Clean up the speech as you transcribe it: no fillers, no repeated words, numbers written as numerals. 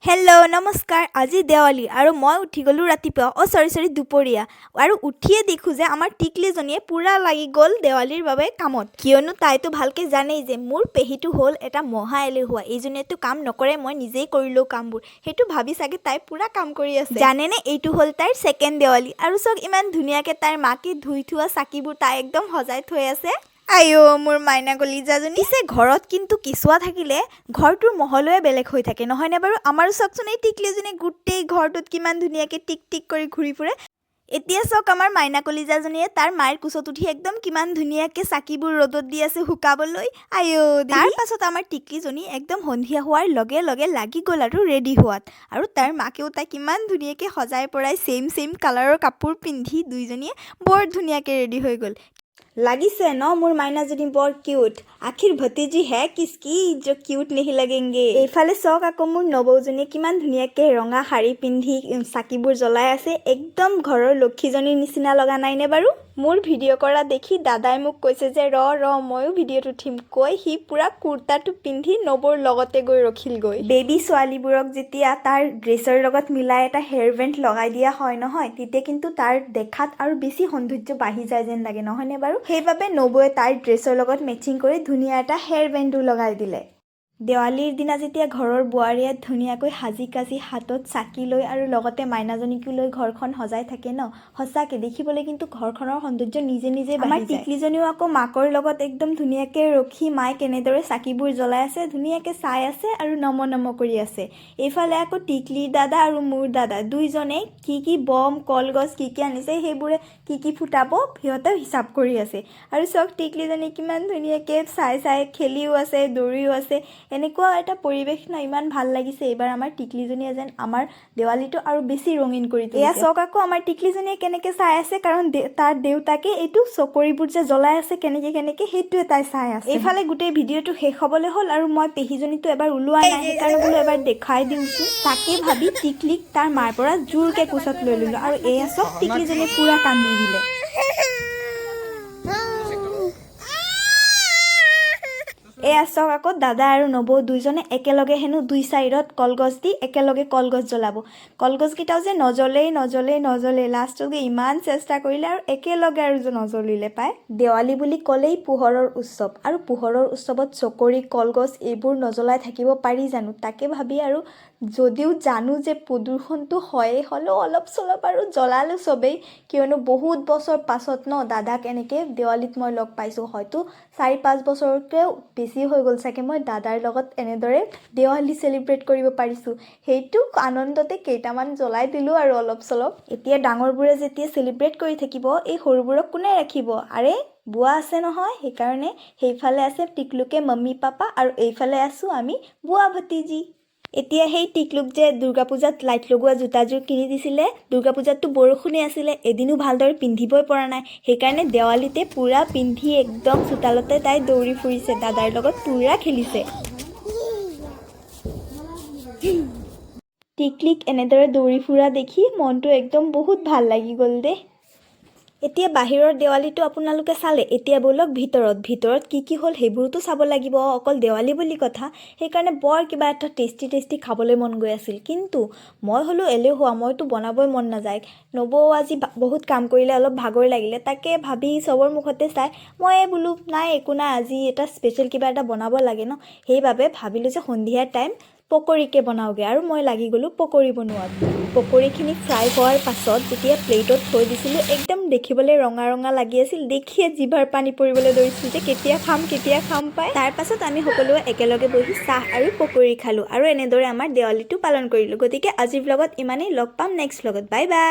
Hello', নমস্কাৰ। আজি দেৱালী আৰু মই উঠি গ'লোঁ ৰাতিপুৱা, অ' চৰি চৰি, দুপৰীয়া। আৰু উঠিয়ে দেখোঁ যে আমাৰ টিকলিজনীয়ে পূৰা লাগি গ'ল দেৱালীৰ বাবে কামত। কিয়নো তাইতো ভালকৈ জানেই যে মোৰ পেহীটো হ'ল এটা মহা এলেহুৱা, এইজনীয়েতো কাম নকৰে, মই নিজেই কৰিলোঁ কামবোৰ। সেইটো ভাবি চাগে তাই পূৰা কাম কৰি আছে। জানেনে, এইটো হ'ল তাইৰ ছেকেণ্ড দেৱালী। আৰু চাওক, ইমান ধুনীয়াকৈ তাইৰ মাকে ধুই থোৱা চাকিবোৰ তাই একদম সজাই থৈ আছে। আইঅ' মোৰ মাইনা কলিজাজনী! পিছে ঘৰত কিন্তু কেঁচুৱা থাকিলে ঘৰটোৰ মহলয়ে বেলেগ হৈ থাকে, নহয়নে বাৰু? আমাৰো চাওকচোন, এই টিকলিজনী গোটেই ঘৰটোত কিমান ধুনীয়াকৈ টিক টিক কৰি ঘূৰি ফুৰে। এতিয়া চাওক, আমাৰ মাইনা কলিজাজনীয়ে তাৰ মায়েৰ কোচত উঠি একদম কিমান ধুনীয়াকৈ চাকিবোৰ ৰ'দত দি আছে শুকাবলৈ। আইঅ'! তাৰ পাছত আমাৰ টিকলিজনী একদম সন্ধিয়া হোৱাৰ লগে লগে লাগি গ'ল আৰু ৰেডি হোৱাত। আৰু তাৰ মাকেও তাইক ইমান ধুনীয়াকৈ সজাই পৰাই ছেইম ছেইম কালাৰৰ কাপোৰ পিন্ধি দুইজনীয়ে বৰ ধুনীয়াকৈ ৰেডি হৈ গ'ল। লাগিছে ন মোৰ মাইনাজনী বৰ কিউট? आखिर भतीजी है किसकी जो কিউট नहीं लगेंगे? এইফালে চাওক আকৌ, মোৰ নবৌজনীয়ে কিমান ধুনীয়াকৈ ৰঙা শাৰী পিন্ধি চাকিবোৰ জ্বলাই আছে। একদম ঘৰৰ লক্ষীজনীৰ নিচিনা লগা নাইনে বাৰু? মোৰ ভিডিঅ' কৰা দেখি দাদাই মোক কৈছে যে ৰ ৰ, ময়ো ভিডিঅ'ত উঠিম কৈ সি পূৰা কুৰ্তাটো পিন্ধি নবৌৰ লগতে গৈ ৰখিলগৈ। বেবী ছোৱালীবোৰক যেতিয়া তাৰ ড্ৰেছৰ লগত মিলাই এটা হেয়াৰ বেণ্ড লগাই দিয়া হয় নহয়, তেতিয়া কিন্তু তাৰ দেখাত আৰু বেছি সৌন্দৰ্য বাঢ়ি যায় যেন লাগে, নহয়নে বাৰু? সেইবাবে নবৌয়ে তাইৰ ড্ৰেছৰ লগত মেচিং কৰি ধুনীয়া এটা হেয়াৰ বেণ্ডো লগাই দিলে। দেৱালীৰ দিনা যেতিয়া ঘৰৰ বোৱাৰীয়ে ধুনীয়াকৈ সাজি কাজি হাতত চাকি লৈ আৰু লগতে মাইনাজনীকো লৈ ঘৰখন সজাই থাকে ন, সঁচাকৈ দেখিবলৈ কিন্তু ঘৰখনৰ সৌন্দৰ্য নিজে নিজে। আমাৰ টিকলিজনীও আকৌ মাকৰ লগত একদম ধুনীয়াকৈ ৰখি মায়ে কেনেদৰে চাকিবোৰ জ্বলাই আছে ধুনীয়াকৈ চাই আছে আৰু নম নম কৰি আছে। এইফালে আকৌ টিকলিৰ দাদা আৰু মোৰ দাদা দুইজনে কি কি বম, কলগছ কি কি আনিছে, সেইবোৰে কি কি ফুটাব সিহঁতে হিচাপ কৰি আছে। আৰু চাওক, টিকলিজনী কিমান ধুনীয়াকৈ চাই চাই খেলিও আছে, দৌৰিও আছে। এনেকুৱা এটা পৰিৱেশ ন, ইমান ভাল লাগিছে। এইবাৰ আমাৰ টিকলিজনীয়ে যেন আমাৰ দেৱালীটো আৰু বেছি ৰঙীন কৰি তুলিছে। এয়া চাওক আকৌ, আমাৰ টিকলিজনীয়ে কেনেকৈ চাই আছে, কাৰণ তাৰ দেউতাকে এইটো চকৰিবোৰ যে জ্বলাই আছে কেনেকে কেনেকে, সেইটোৱে তাই চাই আছে। এইফালে গোটেই ভিডিঅ'টো শেষ হ'বলৈ হ'ল আৰু মই পেহীজনীটো এবাৰ ওলোৱা নাই, সেইকাৰণে বোলো এবাৰ দেখাই দিওঁচোন। তাকে ভাবি টিকলিক তাৰ মাৰ পৰা জোৰকে কোচত লৈ ল'লোঁ। আৰু এয়া চাওক, টিকলিজনীয়ে পূৰা কান্দি দিলে। এয়া চাওক আকৌ, দাদা আৰু নবৌ দুইজনে একেলগে হেনো দুই চাইডত কলগছ দি একেলগে কলগছ জ্বলাব। কলগছকেইটাও যে নজ্বলেই, নজ্বলেই, নজ্বলেই। লাষ্টত গৈ ইমান চেষ্টা কৰিলে আৰু একেলগে আৰু যে নজ্বলিলে পায়। দেৱালী বুলি ক'লেই পোহৰৰ উৎসৱ আৰু পোহৰৰ উৎসৱত চকৰি, কলগছ এইবোৰ নজ্বলাই থাকিব পাৰি জানো? তাকে ভাবি আৰু যদিও জানো যে প্ৰদূষণটো হয়েই, হ'লেও অলপ চলপ আৰু জ্বলালোঁ চবেই। কিয়নো বহুত বছৰ পাছত ন দাদাক এনেকৈ দেৱালীত মই লগ পাইছোঁ। হয়তো 4-5 বছৰতকৈও বেছি হৈ গ'ল চাগে মই দাদাৰ লগত এনেদৰে দেৱালী চেলিব্ৰেট কৰিব পাৰিছোঁ। সেইটো আনন্দতে কেইটামান জ্বলাই দিলোঁ আৰু অলপ চলপ। এতিয়া ডাঙৰবোৰে যেতিয়া চেলিব্ৰেট কৰি থাকিব, এই সৰুবোৰক কোনে ৰাখিব? আৰে, বুৱা আছে নহয়। সেইকাৰণে সেইফালে আছে টিকলুকে মাম্মী পাপা আৰু এইফালে আছোঁ আমি বুৱা ভতিজী। এতিয়া সেই টিকলুক যে দুৰ্গা পূজাত লাইট লগোৱা জোতাযোৰ কিনি দিছিলে, দুৰ্গা পূজাততো বৰষুণেই আছিলে, এদিনো ভালদৰে পিন্ধিবই পৰা নাই। সেইকাৰণে দেৱালীতে পূৰা পিন্ধি একদম চোতালতে তাই দৌৰি ফুৰিছে, দাদাৰ লগত পূৰা খেলিছে। টিকলিক এনেদৰে দৌৰি ফুৰা দেখি মনটো একদম বহুত ভাল লাগি গ'ল দেই। এতিয়া বাহিৰৰ দেৱালীটো আপোনালোকে চালে, এতিয়া ব'লক ভিতৰত। ভিতৰত কি কি হ'ল সেইবোৰোতো চাব লাগিব, অকল দেৱালী বুলি কথা। সেইকাৰণে বৰ কিবা এটা টেষ্টি টেষ্টি খাবলৈ মন গৈ আছিল। কিন্তু মই হ'লো এলেহুৱা, মইতো বনাবই মন নাযায়। নবৌ আজি বহুত কাম কৰিলে, অলপ ভাগৰ লাগিলে। তাকে ভাবি চবৰ মুখতে চাই মই বোলো নাই, একো নাই, আজি এটা স্পেচিয়েল কিবা এটা বনাব লাগে ন। সেইবাবে ভাবিলোঁ যে সন্ধিয়াৰ টাইম পকৰীকে বনাওঁগৈ আৰু মই লাগি গ'লোঁ পকৰী বনোৱাত। পকৰীখিনি ফ্ৰাই হোৱাৰ পাছত যেতিয়া প্লেটত থৈ দিছিলোঁ, একদম দেখিবলৈ ৰঙা ৰঙা লাগি আছিল। দেখিয়ে জিভাৰ পানী পৰিবলৈ ধৰিছিল যে কেতিয়া খাম, কেতিয়া খাম পাই। তাৰ পাছত আমি সকলোৱে একেলগে বহি চাহ আৰু পকৰী খালোঁ আৰু এনেদৰে আমাৰ দেৱালীটো পালন কৰিলোঁ। গতিকে আজিৰ ব্লগত ইমানেই। লগ পাম নেক্সট ব্লগত। Bye bye.